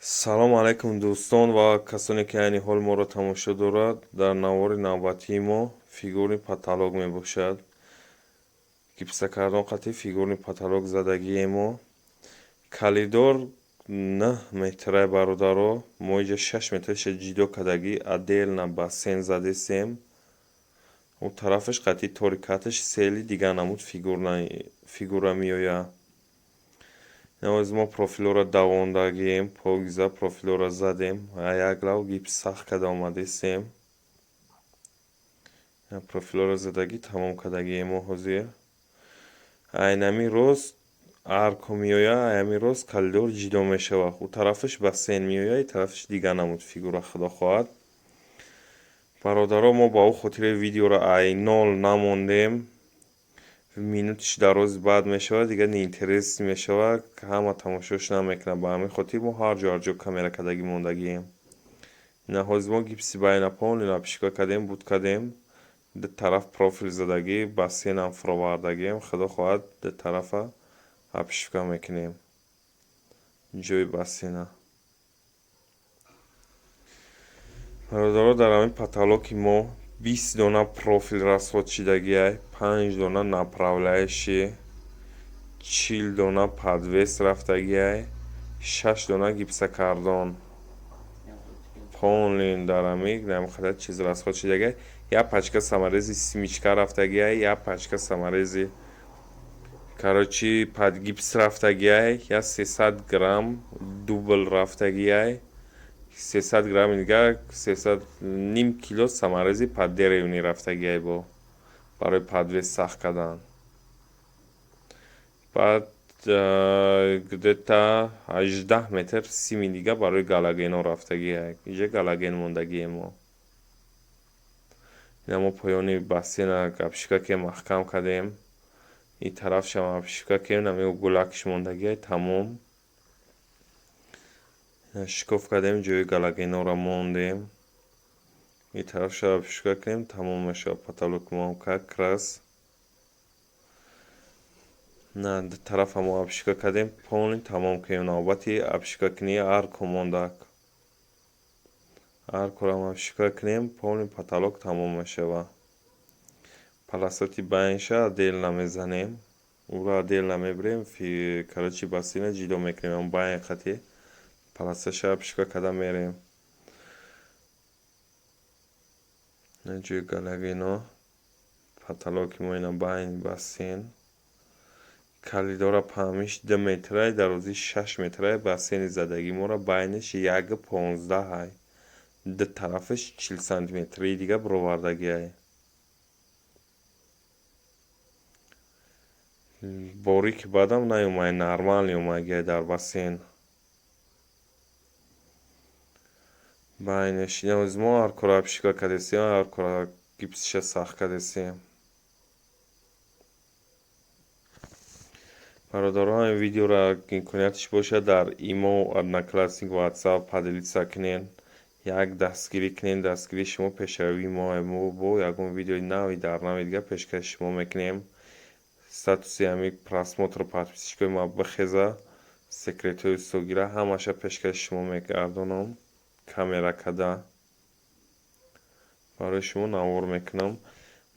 Салом алайкум, дӯстон ва касоне, ки айни ҳол моро тамошо дорад. Дар навори навбатии мо фигурный потолок мебошад. Гипсокартон қати фигурный потолок задагие мо. Коридор 9 метрай, бародаро. Мо иҷа 6 метраша ҷидо кардагӣ, отдельно бассейн задесем. У тарафаш қати торикаташ сели дигар намуд фигура меояд. Навоз мо профилҳоро давондагием, покиза профилҳоро задем, як лав гипс сахт карда омадесем. Профилҳоро задагӣ тамом кардагием мо ҳозир. Айнами рост арко меояд, аями рост коридор ҷидо мешавад. У тарафаш бассейн меояд, и тарафаш дигар намуд фигура, худо хоҳад. Бародаро, мо ба ӯ хотири видеоро ай нол намондем. Минутиш дароз баъд мешавад, дигар неинтересный мешавад, ҳама тамошош намекунад. Ба ҳамин хотир мо ҳар ҷо ҳар ҷо камера кардагӣ мондагием. Ина ҳозир мо гипси байна полный обшивка кардем, буд кардем. Ду тараф профил задагӣ, бассейнам фуровардагием. Худо хоҳад, ду тарафа обшивка мекунем. Ҷои бассейна. Бародаро, дар ҳамин потолоки мо 20 дона профил расход шидагиай, 5 дона направляющий, 40 дона подвес рафтагиай, 6 дона гипсокартон. Полный дар ҳамин қадар чиз расход шидагиай. Як пачка саморези семечка рафтагиай, як пачка саморези, короче, под гипс рафтагиай, як 300 грамм дубл рафтагиай, 300 грамми дигар, 300 ним кило саморези под деревни рафтагиай бо барои подвес сахт кардан. Баъд где-то 18 метр сими дига барои галогено рафтагиай. Иҷа галоген мондагие мо. Ина мо поёни бассейна обшивка ки маҳкам кардем. Ин тарафшам обшивка кардем, нами гулакш мондагиай, тамом. Шикоф кардем, ҷои галогенҳоро мондем. Ин тарафша обшивка кардем, тамом мешавад потолок мо как раз. На ду тарафа мо обшивка кардем, полный тамом кардем. Навбати обшивкакунии арко мондак. Аркорам обшивка кунем, полный потолок тамом мешавад. Полосати байнша отдельно мезанем. Уро отдельно мебирем, короче, бассейна ҷидо мекунем. Байн қати полосаша обшивка карда мерем. Ҷои галогено потолоки мо ина байни бассейн. Коридора паҳмиш 2 метрай, дарозиш 6 метрай, бассейни задагии моро байнаш 1,15-ай. Ду тарафаш 40 сантиметрии дига бировардагиай. Борики баъдам наёмай, нормал ёмагиай дар бассейн. Байнаш ина мо ҳар кора обшивка кардесем, ҳар кора гипсиша сахт кардесем. Бародаро, ҳамин видеоро имконияташ бошад, дар имо, Одноклассник, Ватсап поделиться кунед. Як дастгирӣ кунед, дастгирии шумо пешравии мо. Мо бо ягон видеои нави дар нави дигар пешкаши шумо мекунем. Статуси ҳамин просмотр подписчикои ма бихеза, секретҳои устогира ҳамаша пешкаши шумо мегардонам. Камера када барои шумо навор мекунам.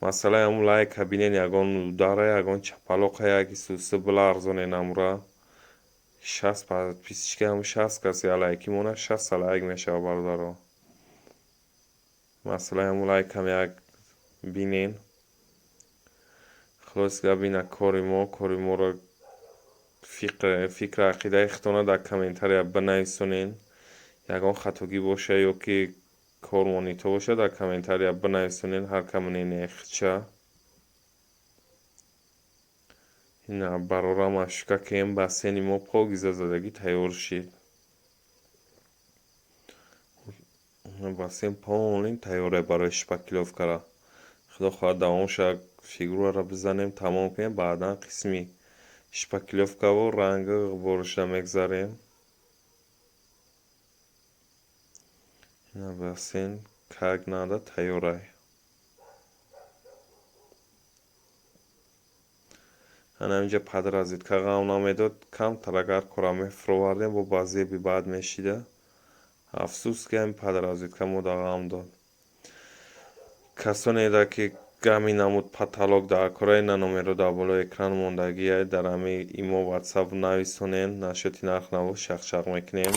Масъалаи ҳамун лайка бинед, ягон удара, ягон чапалоқа, як исуса биларзонед амра. 60 подписчика, ҳамун 60 кас я лайки монад, 60 лайк мешавад, бародаро. Масъалаи ҳамун лайкам як бинен. Хулос гап ина кори мо, кори моро фикр ақидаи худтона дар комментария бинависонед. Ягон хатогӣ боша ё ки кор монито бошад, дар комментария бинависонед ҳар кам мненияи худша. Ина барорам обшивка кардем, бассейни мо покиза задагӣ тайёр шид. Бассейн полный тайёр барои шпаклёвкара. Худо хоҳад, давом шавад, фигураро бизанем, тамом кунем, баъдан қисми шпаклёвкаву рангу ғуборашро мегзарем. Ина бассейн как надо тайёрай. Ана инҷа под розетка ғам намедод, камтар агар кора мефуровардем, бо ба зеби баъд мешида. Афсӯс, ки ҳамин подразведка мода ғам дод. Касонеда, ки гами намуд потолок дар кораи, на номеро дар болои экран мондагия, дар ҳами имо, Ватсап нависонен. Насчёти нарх наво шахшақ мекунем.